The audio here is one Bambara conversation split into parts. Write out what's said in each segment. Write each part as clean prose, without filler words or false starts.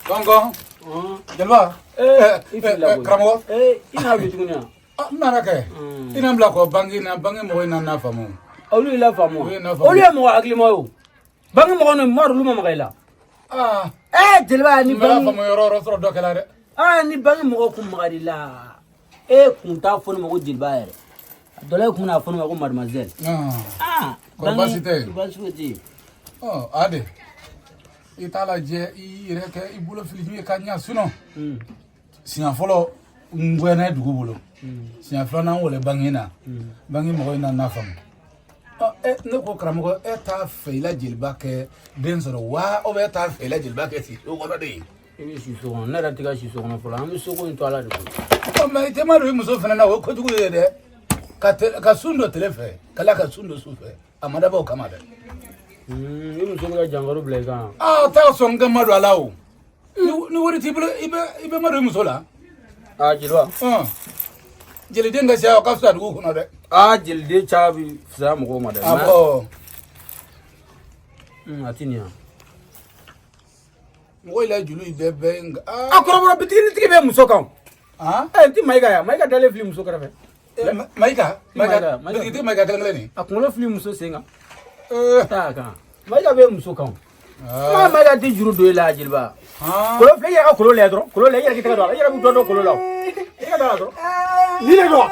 Gɔngɔn. Jeliba. I filila koyi. Karamɔgɔ. I nana bi tuguni wa? N nana kɛ. I na n bila kɔ banki na, banki mɔgɔw ye na faamu. Olu y'i lafaamu wa? Olu ye n lafaamu. Olu ye mɔgɔ hakilima ye o. Banki mɔgɔ ninnu, m'a dɔn olu ma maga i la. Jeliba ni N bɛ banki faamu yɔrɔ o yɔrɔ sɔrɔ dɔ kɛla dɛ. Ni banki mɔgɔw kun magar'i la, e kun t'a fɔ ne ma ko jeliba yɛrɛ. A dɔ la e kun bɛna fɔ ne ma ko mademoiselle. Kɔri baasi tɛ yen? Baasi foyi tɛ yen. Ɔ a de. I t'a lajɛ i yɛrɛ kɛ i bolo fili ye ka ɲa, sinon siɲɛ fɔlɔ n gɛnna dugu bolo, siɲɛ filanan n wele banki na, banki mɔgɔw ye na faamu. Ɔ ɛ, ne ko karamɔgɔ, e t'a fɛ i la jeliba kɛ den sɔrɔ wa, ou bien e t'a fɛ i la jeliba kɛ si so kɔnɔ de ye? I bɛ si so kɔnɔ, ne yɛrɛ tɛ ka si so kɔnɔ fɔlɔ, an bɛ soko in to Ala de bolo. Ɔ mɛ i tɛ ma don i muso fana na, o ye kojugu ye dɛ. Ka sun don tile fɛ, ka tila ka sun don su fɛ, a ma dabɔ o kama dɛ. I muso bɛ ka jankaro bila i kan. Aa, t'a sɔn ka ma don a la o. Ni wari t'i bolo, i bɛ ma don i muso la. Jeliba. Ɔn, jeliden ka siya, o ka fisa dugu kɔnɔ dɛ. Jeliden caya bi fisaya mɔgɔw ma dɛ. Awɔ. A ti nin yan. Mɔgɔ la julu bɛɛ bɛ nka. A kɔrɔbɔrɔ bitigitigi bɛ muso kan. Han. Ɛ, n ti Mayiga yan, Mayiga dalen fili muso kɛrɛfɛ. Mayiga, Mayiga. Mayiga, Mayiga. Bitigitigi Mayiga kelen kelen nin. A kunkolo fili muso sen kan. Taa kan. Mayiga bɛ muso kan. Aa. Mayiga tɛ juru don e la, jeliba. Kolo filɛ, i yɛrɛ ka kolo lajɛ dɔrɔn, kolo lajɛ, i yɛrɛ k'i tɛgɛ don a la, i yɛrɛ b'u dɔ dɔn kolo la o. I ka don a la dɔrɔn. Nin de don wa?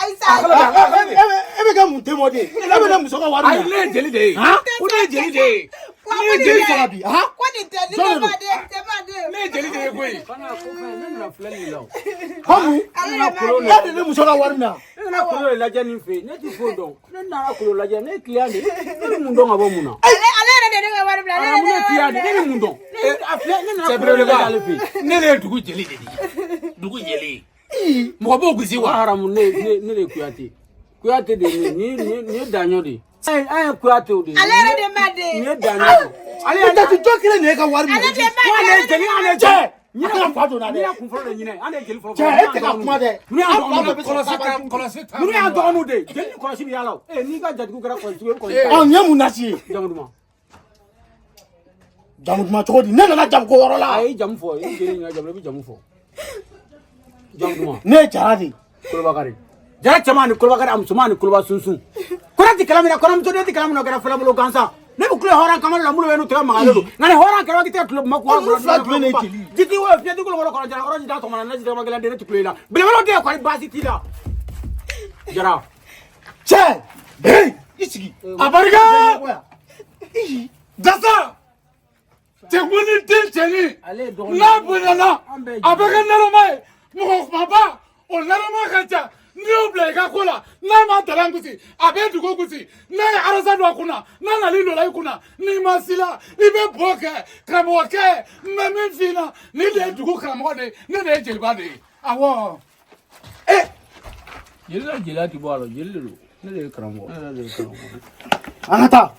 Ayisa. E bɛ kɛ mun témoin de ye? E bɛ ne muso ka wari Ayi, minɛ. ne ye jeli de ye. Ko ne ye jeli de ye. Ko Ne ye nin jeli tɛ. faga bi han? Ko nin tɛ ni Jɔn ne de ma don? den tɛ ma den. Ne ye jeli de ye koyi. Fana ko fɛn, ne nana filɛli de la o. Kɔmu Ale Ne nana de kolo ma e lajɛ. de ne muso ka wari minɛ. Ne nana kolo de lajɛ nin fɛ yen, ne ti foyi dɔn. Ne nana kolo lajɛ, ne ye client de ye. Ne bɛ mun dɔn ka bɔ mun na? Ale yɛrɛ de ne ka wari bila, ale yɛrɛ Aramu, de ne ne client de, ka ne wari bɛ mun dɔn? A filɛ, ne nana Cɛ kolo de lajɛ ale belebeleba. fɛ yen. Ne de ye dugu jeli de ye. Dugu jeli. Mɔgɔ b'o gosi Wa wa? haramu, ne de ye Kuyate. Kuyate de ye nin ye daɲɔ de ye. An ye Kuyatew de ye. Ale yɛrɛ de ma den. Nin ye daɲɔ de ye. Ale E tɛ jɔn kelen de ye ka wari minɛ? Ale de ma Ko ale ye den. jeli, ale ye Cɛ, jeli. a kana fa donna dɛ. Ɲinɛ kun fɔlɔ de ɲinɛ, an de ye jeli fɔlɔ. Cɛ, e tɛ ka kuma dɛ. Ninnu y'an An fa dɔgɔninw bɛɛ de bɛ ye. sɔrɔ Kɔlɔsi ta, kɔlɔsi ta. Ninnu y'an dɔgɔninw de ye. Jeli ni kɔlɔsi bɛ yaala o. N'i ka jatigiw kɛra kɔlɔsi ye, i bɛ kɔlɔsi ta. Ɔ, nin ye mun nasi ye? Jamu duman. Jamu duman cogo di? Ne nana jamu ko yɔrɔ la. A ye jamu fɔ, i bɛ jeli ɲininka jamu la, i bɛ jamu fɔ. Jamu duman. Ne ye Jara de ye. Kolobakari. Jara cɛman ni Kolobakari, a musoman ni Koloba sunsun. Kɔrɔ ti kɛlɛ min na, kɔrɔmuso den ti kɛlɛ min na, o kɛra fɛlɛbolo gansan. Ne bɛ kule hɔrɔn kamalen la, minnu bɛ n'u tɛgɛ magalen don. Nka ni hɔrɔn kɛra, k'i tɛgɛ tulo ma ko. Olu fila jumɛn de ye jeli ye? Jiti wo fiɲɛ ti kolokolo kɔnɔ, jara kɔrɔ ji da tɔmɔ na, ne ji tɛgɛ gɛlɛn den, ne ti kulo i la. Belebelew den kɔni baasi t'i la. Jara. Cɛ, hey, i sigi. A barika. Dasa. Cɛkuni den cɛni. Ale ye dɔgɔnin. N'a bonyana, An bɛɛ ye a bɛ kɛ naloma ye. Mɔgɔ kumaba, o naloma ka ca. N'i y'o bila i ka ko la, n'a ma dalan gosi, a bɛ dugu gosi. N'a ye arasa don a kunna, n'a nali dɔ la i kunna, n'i ma sila, i bɛ bɔ kɛ karamɔgɔkɛ. N bɛ min f'i ɲɛna, nin de ye dugu karamɔgɔ de ye, ne de ye jeliba de ye. Awɔ. Jeli la jeliya ti bɔ a la, jeli de don. Ne de ye karamɔgɔ. Ne yɛrɛ de ye karamɔgɔ. An ka taa.